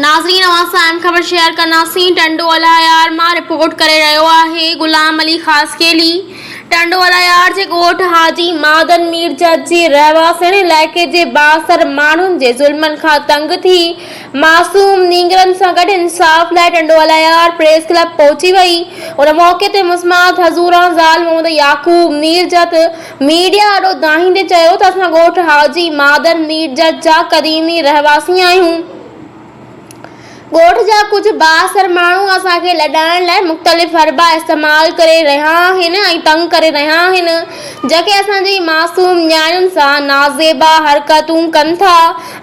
ناظرين اوهان سان اهم خبر شيئر ڪنداسين ٽنڊو الهيار مان رپورٽ ڪري رهيو آهي غلام علي خاصخيلي ٽنڊو الهيار جي ڳوٺ حاجي مادن ميرجت جي رهواسين علائقي جي بااثر ماڻهن جي ظلمن کان تنگ ٿي معصوم نينگرن سان گڏ انصاف لاء ٽنڊو الهيار پريس ڪلب پهچي وئي ان موقعي تي مسمات حضوران زال محمد يعقوب ميرجت ميڊيا آڏو دانهيندي چيو ته اسان ڳوٺ حاجي مادن ميرجت جا قديمي رهواسي آهيون. ڳوٺ جا ڪجهه بااثر ماڻهو اسان کي لڏائڻ لاء مختلف حربا استعمال ڪري رهيا آهن ۽ تنگ ڪري رهيا آهن، جيڪي اسان جي معصوم نياڻين سان نازيبا حرڪتون ڪن ٿا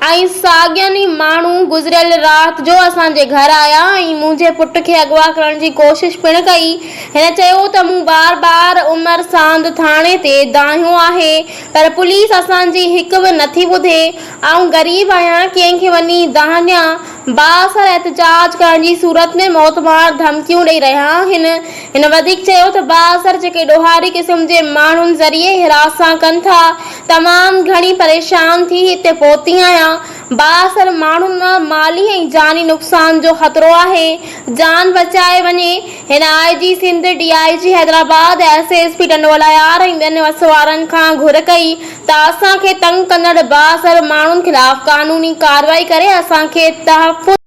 ۽ ساڳين ئي ماڻهو گذريل رات جو اسان جي گهر آيا ۽ منهنجي پٽ کي اغوا ڪرڻ جي ڪوشش پڻ ڪئي. هن چيو ته مون بار بار عمر ساند ٿاڻي تي دانهيو آهي پر پوليس اسان جي هڪ به نٿي ٻڌي. آئون غريب آهيان، ڪنهن کي وڃي دانهيان؟ بااثر احتجاج ڪرڻ جي صورت ۾ موتمار ڌمڪيون ڏئي رهيا آهن. هن وڌيڪ چيو ته بااثر جيڪي ڏوهاري قسم جي ماڻهن ذريعي هراسان ڪن ٿا، تمام گهڻي پريشان ٿي هتي پهتي آهيان، بااثر ماڻهن مان مالي ۽ جاني نقصان جو خطرو آهي، جان بچائي وڃي. هن I G Sindh, D I G Hyderabad, S S P Tando Allahyar ۽ ٻين وس وارن کان گهر ڪئي ته اسان کي تنگ ڪندڙ بااثر ماڻهن خلاف قانوني ڪارروائي ڪري اسان کي تحفظ.